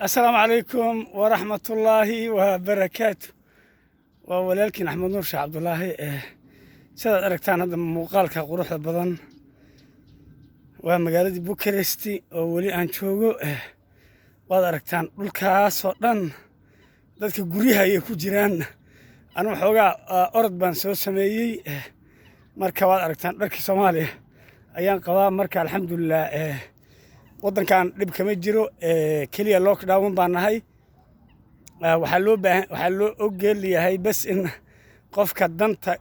Asalaamu calaykum waraxmatullaahi wabarakaatu. Waa walaalkiin Axmed Nuur Sheekh Cabdulaahi. Sidaad aragtaan hadda muuqaalka quruxda badan waa magaaladii Bucharest oo weli aan joogo. Waad aragtaan dhulkaasoo dhan dadka guryaha ayay ku jiraan. Anigu xoogaa orod baan soo sameeyey. Marka waad aragtaan dharkii Soomaaliya ayaan qabaa. Marka alxamdulilah, waddankan dhib kama jiro, keliya lockdown baan nahay. Waxaa loo baahan, waxaa loo ogol yahay bes in qofka danta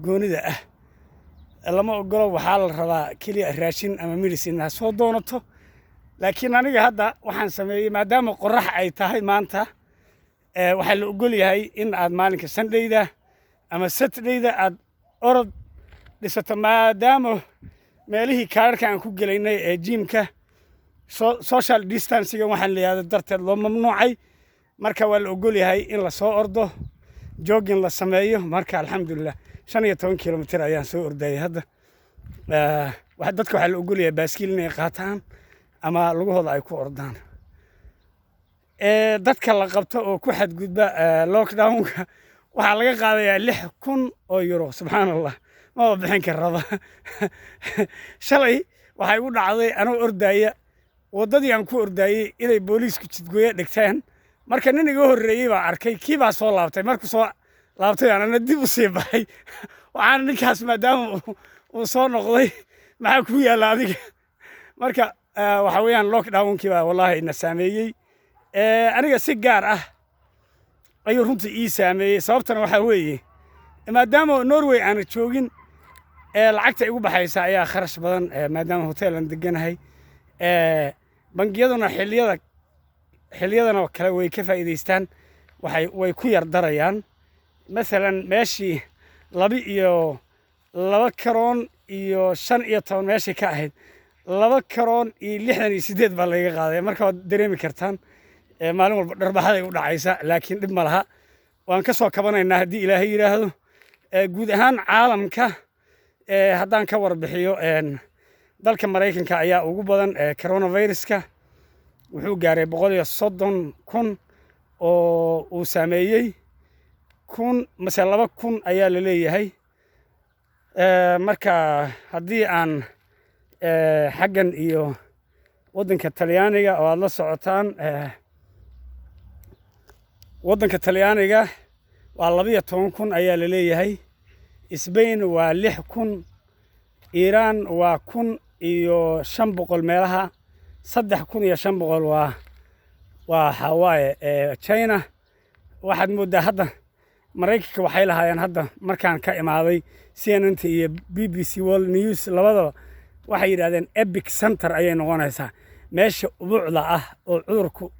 goonida ah lama ogolo. Waxaa la rabaa keliya raashin ama medicine ha soo doonato. Laakiin aniga hadda waxaan sameeyey, maadaama qorax ay tahay maanta, waxaa la ogol yahay in aad maalinka Sundayda ama Saturdayda aad orod dhisato, maadaama meelihii kaararka aan ku gelaynay ee gymka social distancing waxaan la yidhahdo darteed loo mamnuucay. Marka waa la ogol yahay in la soo ordo, jogging la sameeyo. Marka alxamdulilah, 15 kilomitir ayaan soo ordayay hadda. Dadka waxaa la ogol yahay baaskiil inay qaataan ama lugahooda ay ku ordaan. Dadka la qabto oo ku xadgudba lockdownka waxaa laga qaadayaa 6000 oo euro. Subxaan Allah, maba bixin karraba. Shalay waxay igu dhacday anoo ordaya waddadii aan ku ordayey inay booliisku jidgooyo dhigteen. Marka nin iga horreeyey baa arkay, kii baa soo laabtay. Markuu soo laabtay anana dib u sii baxay. Waxaana ninkaas maadaama uu soo noqday, maxaa kuu yaalla adiga? Marka waxa weeyaan lockdownkii baa wallaahi na saameeyey. Aniga si gaar ah ayuu runtii ii saameeyey. Sababtana waxaa weeye maadaama Norway aana joogin, lacagta igu baxaysa ayaa kharash badan, maadaama hotel aan deganahay. Bangiyaduna xilliyada xilliyadan oo kale way ka faa'iidaystaan, waxay way ku yar darayaan. Masalan meeshii laba iyo laba karoon iyo 15 meeshii ka ahayd, 2 karoon iyo 68 baa layga qaaday. Marka waad dareemi kartaan, maalin walba dharbaxaday u dhacaysa, laakiin dhib ma laha, waan ka soo kabanaynaa haddii Ilaahay yidhaahdo. Guud ahaan caalamka haddaan ka warbixiyo, dalka Maraykanka ayaa ugu badan coronaviruska. Wuxuu gaaray 130,000 oo uu saameeyey, 1000 mase 2000 ayaa la leeyahay. Marka haddii aan xaggan iyo waddanka Talyaaniga oo aad la socotaan, waddanka Talyaaniga waa 12,000 ayaa la leeyahay. Spain waa 6000, Iiraan waa 1500 meelaha, 3500 waa waxaa waaye China. Waxaad mooddaa hadda Maraykanka waxay lahaayeen, hadda markaan ka imaaday CNN ta iyo BBC World News labadaba waxay yidhahdeen epicenter ayay noqonaysaa, meesha ubuucda ah oo cudurku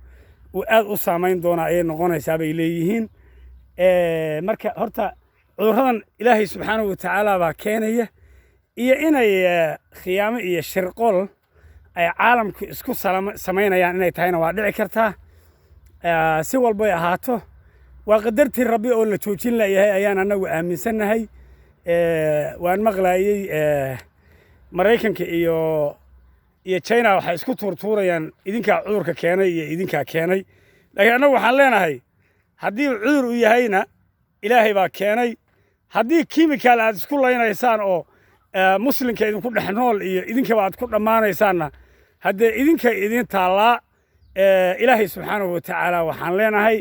uu aad u saamayn doona ayay noqonaysaa bay leeyihiin. Marka horta cudurradan Ilaahay subxaanahu watacaala baa keenaya, iyo inay khiyaamo iyo shirqool ay caalamku isku samaynayaan inay tahayna waa dhici kartaa. Si walbay ahaato, waa qadartii Rabbi oo la joojin layahay ayaan annagu aaminsannahay. Waan maqlaayey Maraykanka iyo China waxay isku tuurtuurayaan idinkaa cudurka keenay iyo idinkaa keenay, laakiin annagu waxaan leenahay haddii cudur uu yahayna Ilaahay baa keenay, haddii chemical aad isku laynaysaan oo muslimka idinku dhex nool iyo idinkaba aad ku dhammaanaysaanna, haddee idinka idin taallaa. Ilaahay subxaanahu watacaala waxaan leenahay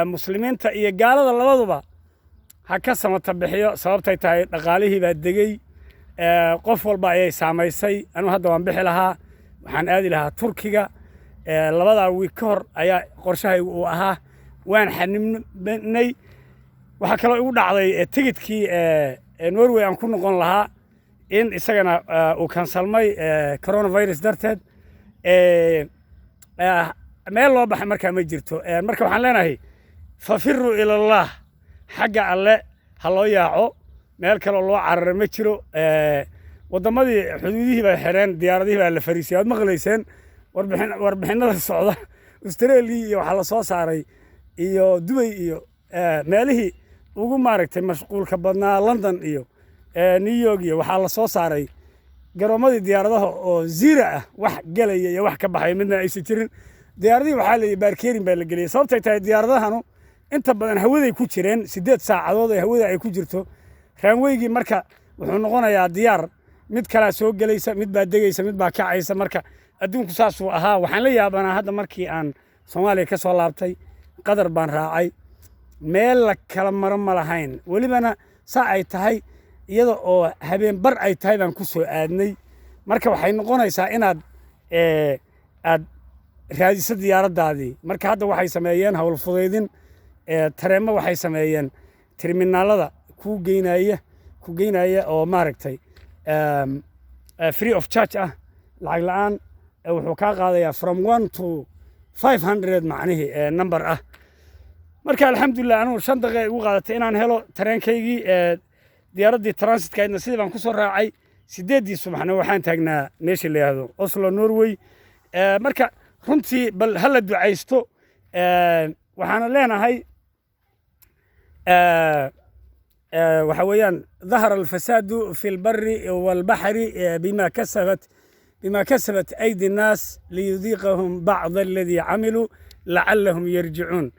muslimiinta iyo gaalada labaduba ha ka samata bixiyo. Sababtay tahay dhaqaalihii baa degey, qof walba ayay saamaysay. Anugu hadda waan bixi lahaa, waxaan aadi lahaa Turkiga. Labadaa wiig ka hor ayaa qorshahaygu uu ahaa, waan xanibnay. Waxaa kaloo igu dhacday tigidkii Norway aan ku noqon lahaa in isagana uu kansalmay coronavirus darteed. Meel loo baxay markaa ma jirto. Marka waxaan leenahay fafiruu ilallah, xagga Alle ha loo yaaco, meel kaloo loo cararo ma jiro. Waddamadii xuduudihii bay xireen, diyaaradihii baa la fariisiyay. Waad maqlayseen warbixinnada socda. Australia iyo waxaa la soo saaray iyo Dubay iyo meelihii ugu maaragtay mashquulka badnaa, London iyo New York, iyo waxaa la soo saaray garoomadii diyaaradaha oo zero ah, wax gelaya iyo wax ka baxaya midna aysan jirin. Diyaaradihii waxaa la yidhi parking baa la geliyey. Sababtay tahay, diyaaradahanu inta badan hawaday ku jireen 8 saacadood ee hawada ay ku jirto runwaygii. Marka wuxuu noqonayaa diyaar, mid kalaa soo gelaysa, mid baa degaysa, mid baa kacaysa. Marka adduunku saasuu ahaa. Waxaan la yaabanaa hadda markii aan Soomaaliya ka soo laabtay, Qadar baan raacay, meel la kala maro ma lahayn. Welibana saa ay tahay, iyada oo habeen bar ay tahay baan ku soo aadnay. Marka waxay noqonaysaa inaad aad raadiso diyaaraddaadii. Marka hadda waxay sameeyeen hawl fudaydin, tareemo waxay sameeyeen terminaalada kuu geynaya oo maaragtay free of charge ah, lacag la'aan. Wuxuu kaa qaadayaa from 1 to 500 macnihii number ah. Marka alxamdulilah, anugu 5 daqiiqa igu qaadatay inaan helo tareenkaygii. Diyaaraddii transitka aydna sidii baan ku soo raacay. 8-dii subaxna waxaan taagnaa meesha la yidhaahdo Oslo, Norway. Marka runtii bal ha la ducaysto. Waxaana leenahay waxa weeyaan ظهر الفساد في البر والبحر بما كسبت أيدي الناس ليذيقهم بعض الذي عملوا لعلهم يرجعون.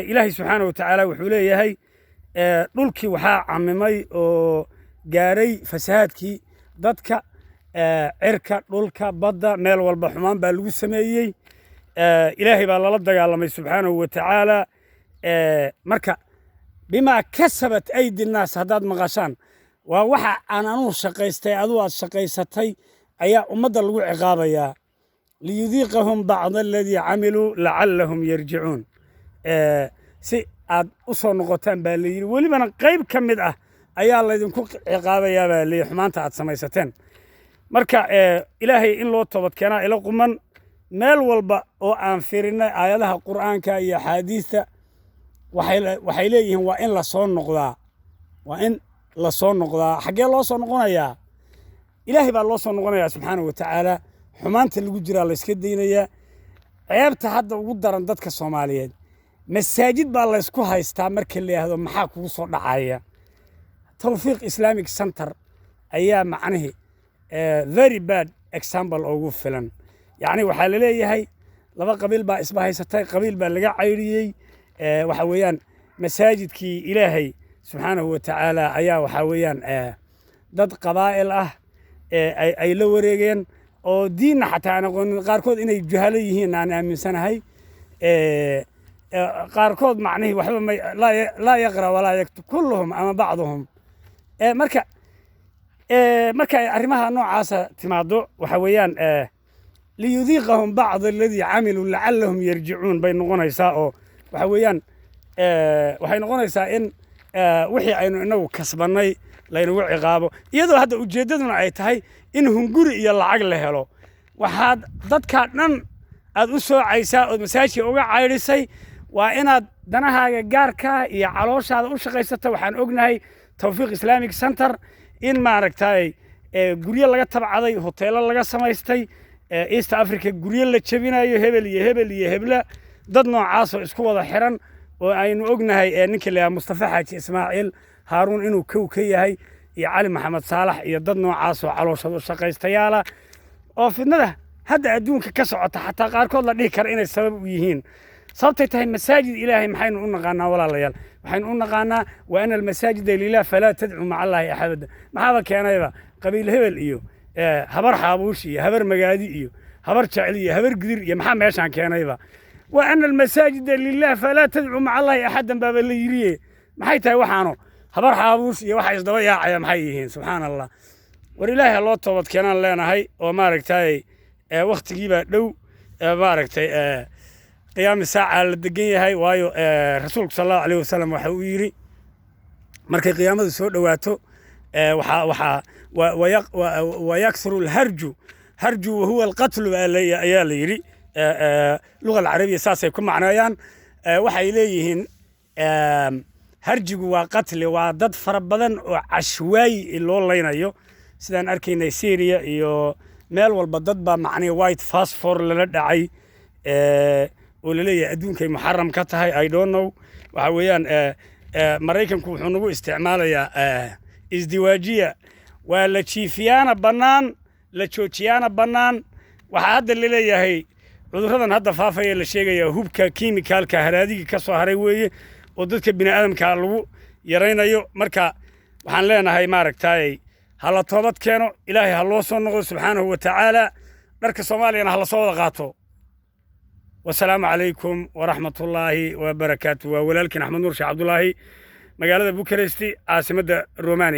Ilaahay subxaana wa tacaala wuxuu leeyahay dhulkii waxaa camimay oo gaaray fasahaadkii dadka, cirka, dhulka, badda, meel walba xumaan baa lagu sameeyey. Ilaahay baa lala dagaalamay subxaanahu wa tacaala. Marka بما كسبت أيدي الناس haddaad maqashaan, waa waxa aan anugu shaqaystay, aduu aad shaqaysatay ayaa ummadda lagu ciqaabayaa. ليذيقهم بعض الذي عملوا لعلهم يرجعون. Si aad u soo noqotaan baa la yidhi. Welibana qayb ka mid ah ayaa laydinku ciqaabayaa baa layidhi xumaanta aad samaysateen. Marka Ilaahay in loo toobad keenaa ila quman. Meel walba oo aan firinay aayadaha Qur'aanka iyo axaadiista, waxay leeyihiin waa in la soo noqdaa, waa in la soo noqdaa. Xaggee loo soo noqonayaa? Ilaahay baa loo soo noqonayaa subxaanahu wa tacaala. Xumaanta lagu jiraa la iska daynayaa. Ceebta hadda ugu daran dadka Soomaaliyeed, masaajid baa laysku haystaa. Marka la yidhaahdo maxaa kugu soo dhacaya? Tawfiiq Islamic Center ayaa macnihii very bad example ugu filan. Yacni waxaa la leeyahay laba qabiil baa isba haysatay, qabiil baa laga cayriyey. Waxa weeyaan masaajidkii Ilaahay subxaanahu wa tacaala ayaa waxaa weeyaan dad qabaa'il ah ay la wareegeen oo diinna xataa aan aqoonin, qaarkood inay juhalo yihiin aan aaminsanahay. Qaarkood macnihii waxba may لا يقرأ ولا يكتب كلهم ama بعضهم. Marka ay arrimaha noocaasa timaado, waxa weeyaan ليذيقهم بعض الذي عملوا لعلهم يرجعون bay noqonaysaa. Oo waxa weeyaan waxay noqonaysaa in wixii aynu inagu kasbannay laynagu ciqaabo, iyadoo hadda ujeeddaduna ay tahay in hunguri iyo lacag la helo. Waxaad dadkaa dhan aad u soocaysaa ood masaajidka uga caydhisay waa inaad danahaaga gaarkaa iyo calooshaada u shaqaysata. Waxaan ognahay Tawfiiq Islamic Center in maaragtay guryo laga tabcaday, hoteelo laga samaystay East Africa, guryo la jebinayo, hebel iyo hebel iyo hebla, dad noocaasoo isku wada xiran oo aynu ognahay ninka la yidhaha Mustafa Xaaji Ismaaciil Haaruun inuu kow ka yahay iyo Cali Maxamed Saalax iyo dad noocaasoo calooshadu shaqaystayaala oo fidnada hadda adduunka ka socota xataa qaarkood la dhihi kara inay sabab u yihiin. Sababtay tahay, masaajid Ilaahay maxaynu u naqaanaa, walaalayaal? Waxaynu u naqaanaa وأن المساجد لله فلا تدعوا مع الله أحدا. Maxaaba keenayba qabiil hebel iyo habar Xaabuush iyo habar Magaadi iyo habar Jecel iyo habar Gidir iyo maxaa meeshaan keenayba? وأن المساجد لله فلا تدعوا مع الله أحدا baaba la yiriye. Maxay tahay waxaano habar Xaabuush iyo waxa isdaba yaacaya maxay yihiin? Subxaan Allah. War Ilaahay ha loo toobad keenaan leenahay oo maaragtay wakhtigiibaa dhow, maaragtay qiyaami saaca la degan yahay. Waayo rasuulku sal Allahu alayh wasalam waxa uu yidhi markay qiyaamadu soo dhowaato waxaa ويكثر الهرج، هرج وهو القتل ayaa la yidhi. Luga alcarabiya saasay ku macneeyaan. Waxay leeyihiin harjigu waa qatli, waa dad fara badan oo cashwaayi loo leynayo, sidaan arkaynay Syria iyo meel walba. Dad baa macnihi white phosphor lala dhacay oo laleeyahay adduunkay muxaram ka tahay. I don't know. Waxa weeyaan Maraykanku wuxuu nagu isticmaalayaa isdiwaajiya, waa la jiifiyaana bannaan, la joojiyaana bannaan. Waxaa hadda laleeyahay Cudurradan hadda faafaya la sheegaya hubka kiimikaalka haraadigii ka soo haray weeye oo dadka bini'aadamka lagu yaraynayo. Marka waxaan leenahay, maaragtay, ha la toobad keeno, Ilaahay ha loo soo noqdo subxaanahu wa tacaala, dharka Soomaaliyana ha la soo wada qaato. Wasalaamu calaykum waraxmatullaahi wabarakaatu. Waa walaalkiin Axmed Nuur Sheekh Cabdulaahi, magaalada Bukaresti, caasimadda Romania.